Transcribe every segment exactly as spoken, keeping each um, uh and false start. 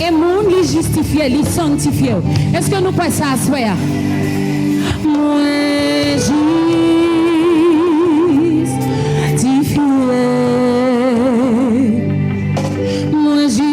E moun li jistifye, li sangtifye. Èske nou kwè sa aswè a? Mwen jistifye. Mwen jistifye.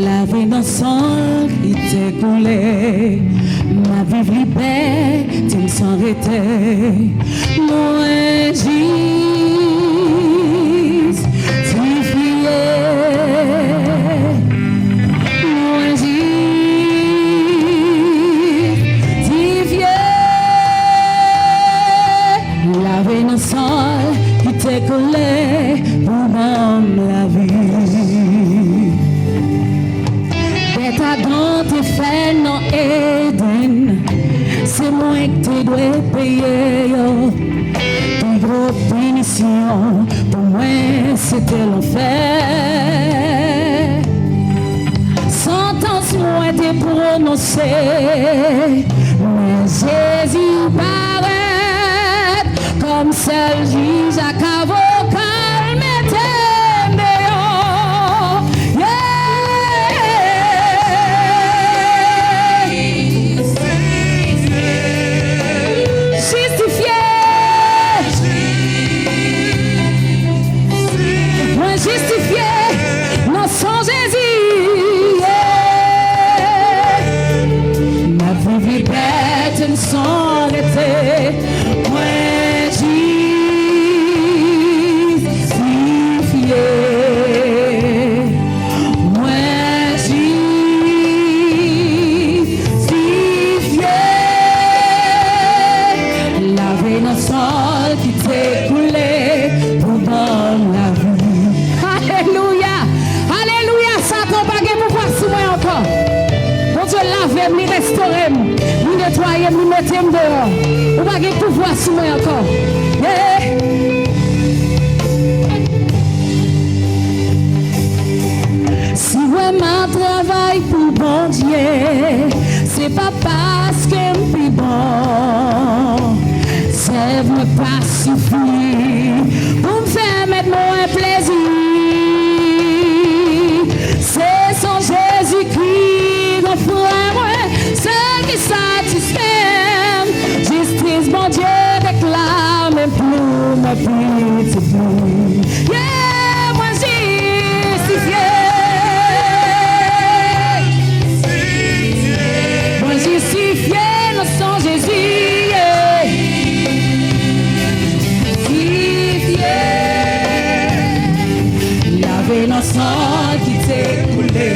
Lave nan san ki te koule. M ap viv libète m san rete. Mwen jistifye. Mwen jistifye. Lave nan san ki te koule pou ban m lavi. Dèt Adan te fè nan Edenn, se mwen k te dwe peye yo. Pi gwo pinisyon pou mwen, se te lanfè. Santans mwen te pwononse, men Jezi parèt kòm sèl jij ak avoka l mete m deyò. Yeah! Jistifye. Mwen jistifye nan san Jezi. Yeah. M ap viv libète m san rete. Mwen jistifye. Mwen jistifye. Lave nan san ki te koule pou ban m lavi. Alelouya! Alelouya! Satan pa gen pouvwa sou mwen ankò. Bondye lave m, li restore m, li netwaye m, li mete m deyò. Ou pa gen pouvwa sou mwen ankò. Yeah. Si w wè m ap travay pou Bondye, se pa paske m pi bon. Zèv mwen pa sifi pou m fè mèt mwen plezi. Se san Jezi ki ranfwa mwen, sèl ki satisfè m. Jistis Bondye reklame pou mwen pitit li. Yeah, mwen jistifye. Mwen jistifye nan san Jezi, yeah. Jistifye. Lave nan san ki te koule.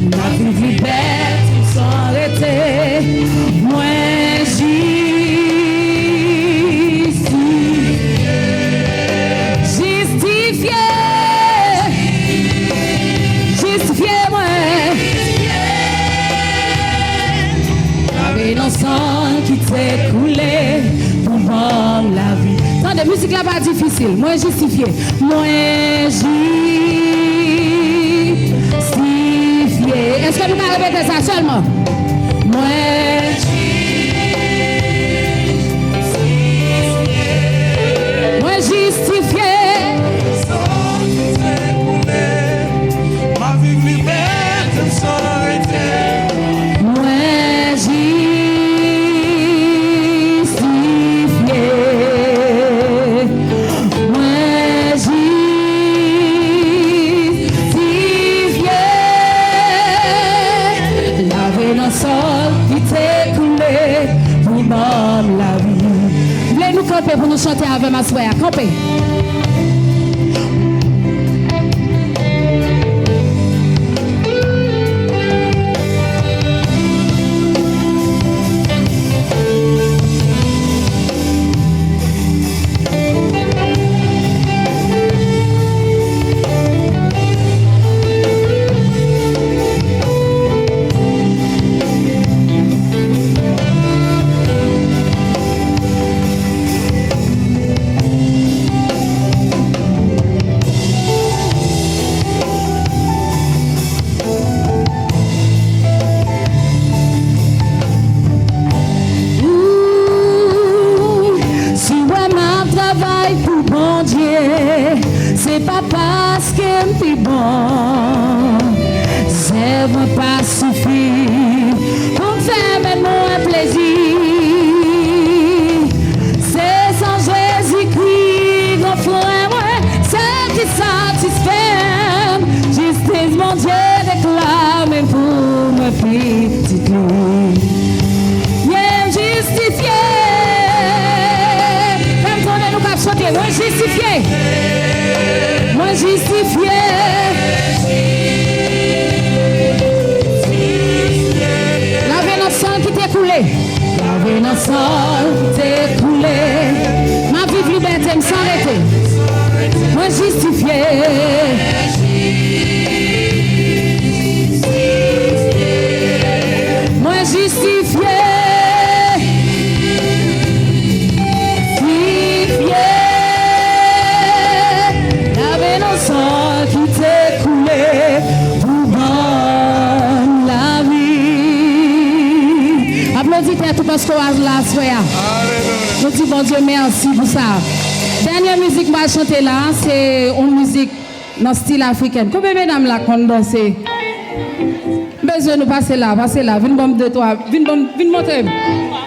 M ap viv libète m san rete. Mwen jistifye. Jistifye. Jistifye mwen. Lave nan san ki te koule pou ban m lavi. Tande, mizik la pa difisil. Mwen jistifye. Mwen jistifye. Èske nou ka repete sa sèlman? Mwen jistifye. Mwen jistifye. M ap viv libète m san rete. Mwen jistifye. Mwen jistifye. Lave nan san ki te koule pou ban m lavi. M vle nou kanpe pou nou chante avè m aswè a. Kanpe. Bondye, se pa paske m pi bon, zèv mwen pa sifi pou m fè mèt mwen plezi. Se san Jezikri, gran frè mwen, sèl ki satisfè m. Jistis Bondye deklame pou mwen pitit li. Ye m jistifye. Fè m tande nou k ap chante. Mwen jistifye. Mwen jistifye. Lave nan san ki te koule. Lave nan san ki te koule. M ap viv libète m san rete. Mwen jistifye. Mwen jistifye. Jistifye. Lave nan san ki te koule pou ban m lavi. Aplodi tèt ou paske w la aswè a. Nou di Bondye mèsi pou sa. Dènye mizik m pral chante la, se yon mizik nan stil afriken. Konbyen medam la konn danse? M bezwen nou pase la, pase la. Vin ban m de twa, vin ban m, vin montre m.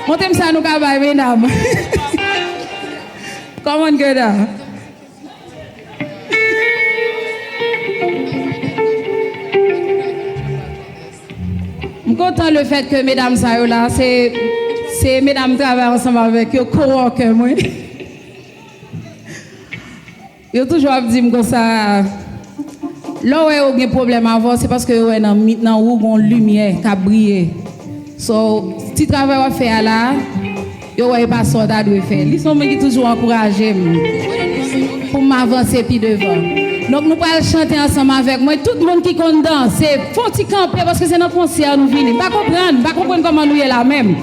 Montre m sa nou ka bay medam. Come on, Gerda. M kontan le fèt ke medam sa yo la, se, se medam m travay ansanm avèk yo, coworker mwen. Yo toujou ap di m konsa, lè w wè yo gen pwoblèm avè w, se paske yo wè nan mi-, nan ou gon limyè k ap briye. So, ti travay w ap fè a la, yo wè e pa sa w ta dwe fè. Li se yon moun ki toujou ankouraje m pou m avanse pi devan. Donk, nou pral chante ansanm avèk mwen. Tout moun ki konn danse, fè yon ti kanpe, paske se nan konsè nou vini. M pa konprann, m pa konprann kòman nou ye la menm.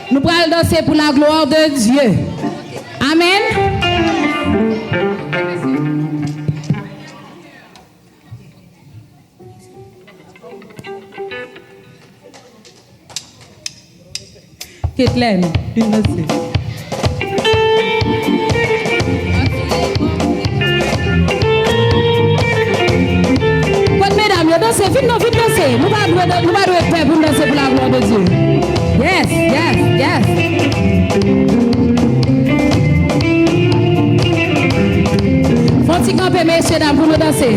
Nou pral danse pour la gloire de Dieu. Amèn. Ketlen, vin danse. Kot medam yo? Danse, vin non, vin danse. Nou pa dwe, nou pa dwe pè pou n danse pour la gloire de Dieu. Yes, yes, yes. Fè yon ti kanpe, mesye dam, pou nou danse.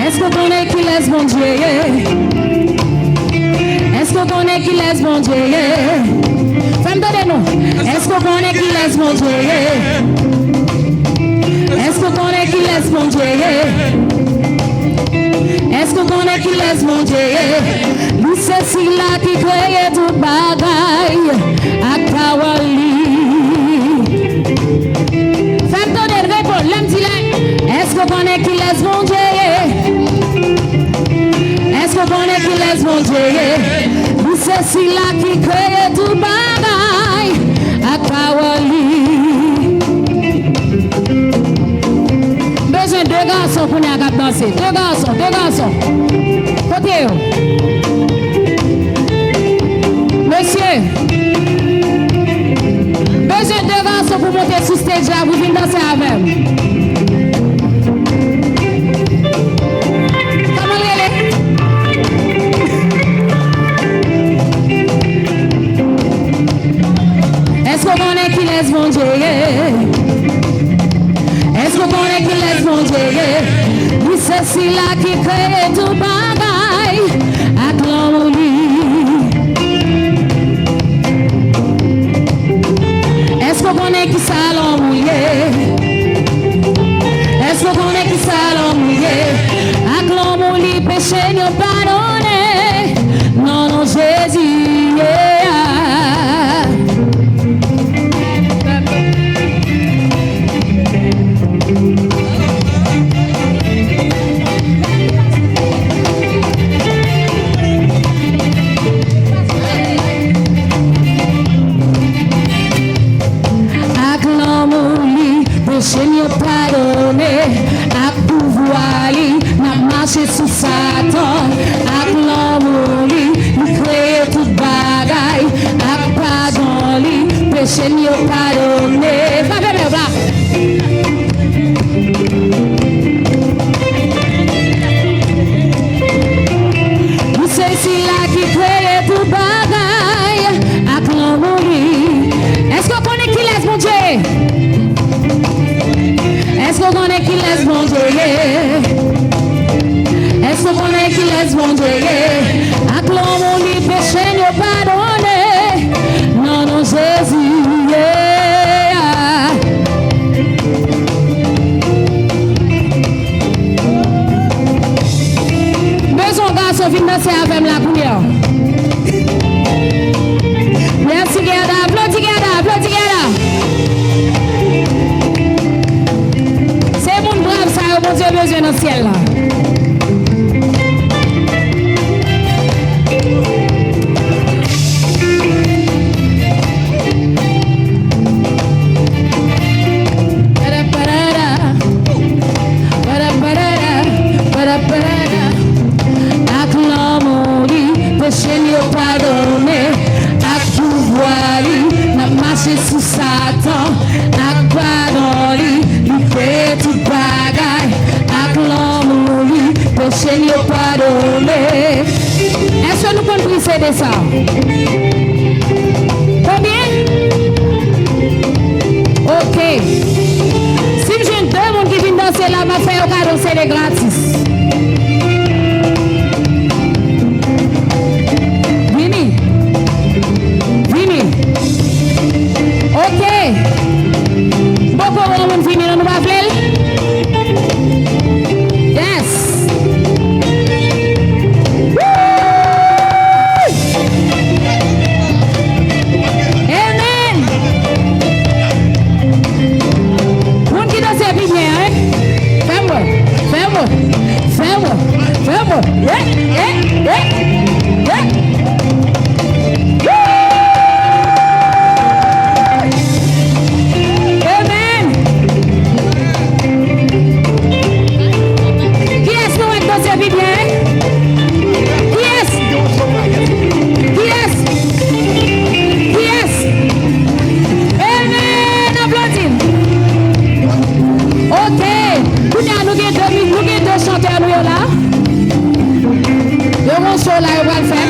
Èske w konnen kilès Bondye ye? Èske w konnen kilès Bondye ye? Fè m tande nou. Èske w konnen kilès Bondye ye? Èske w konnen kilès Bondye ye? Èske w konnen kilès Bondye ye? Li se sila ki kreye tout bagay ak pawòl li. Fè m tande l, reponn lè m di lè. Èske w konnen kilès Bondye ye? Èske w konnen kilès Bondye ye? Li se sila ki kreye tout bagay ak pawòl li. M bezwen de gason kounye a k ap danse. De gason, de gason. Kote yo? Mesye, m bezwen de gason pou monte sou stage la pou vin danse avè m. Kòman l rele? Èske w konnen kilès Bondye ye? Èske w konnen kilès Bondye ye? Li se sila ki kreye tout bagay ak lanmou li. Èske w konnen kisa lanmou ye? Èske w konnen kisa lanmou ye? Ak lanmou li peche n yo padone. Nan non Jezi, yeah. Ak lanmou li, peche n yo padone nan non Jezi, yeah. M bezwen yon gason vin danse avè m la kounye a. Mèsi, Gerda. Aplodi, Gerda. Aplodi, Gerda. Se moun brav sa yo Bondye bezwen nan syèl la. Ak lanmou li, peche n yo padone. Ak pouvwa li, n ap mache sou Satan. Ak padon li, li fè tout bagay. Ak lanmou li, peche n yo padone. Èske nou konn pri C D sa? Konbyen? Ok. Si m jwenn de moun ki vin danse la, m ap fè yo kado C D gratis. Vini. Vini. Ok. M poko wè yon moun vini, non, nou pa vle l? Yes. Woo! Amen. Moun ki danse pi byen, hein? Fè m wè. Fè m wè. Fè m wè. Fè m wè. Yeah, yeah, yeah, yeah. Woo! Amen. Kiyès nou wè k danse pi byen? Kiyès? Kiyès? Kiyès? Amen! Aplodi l. Ok. Kounye a, nou gen de mi-, nou gen de chantè nou yo la. Yo gon show la yo pral fè.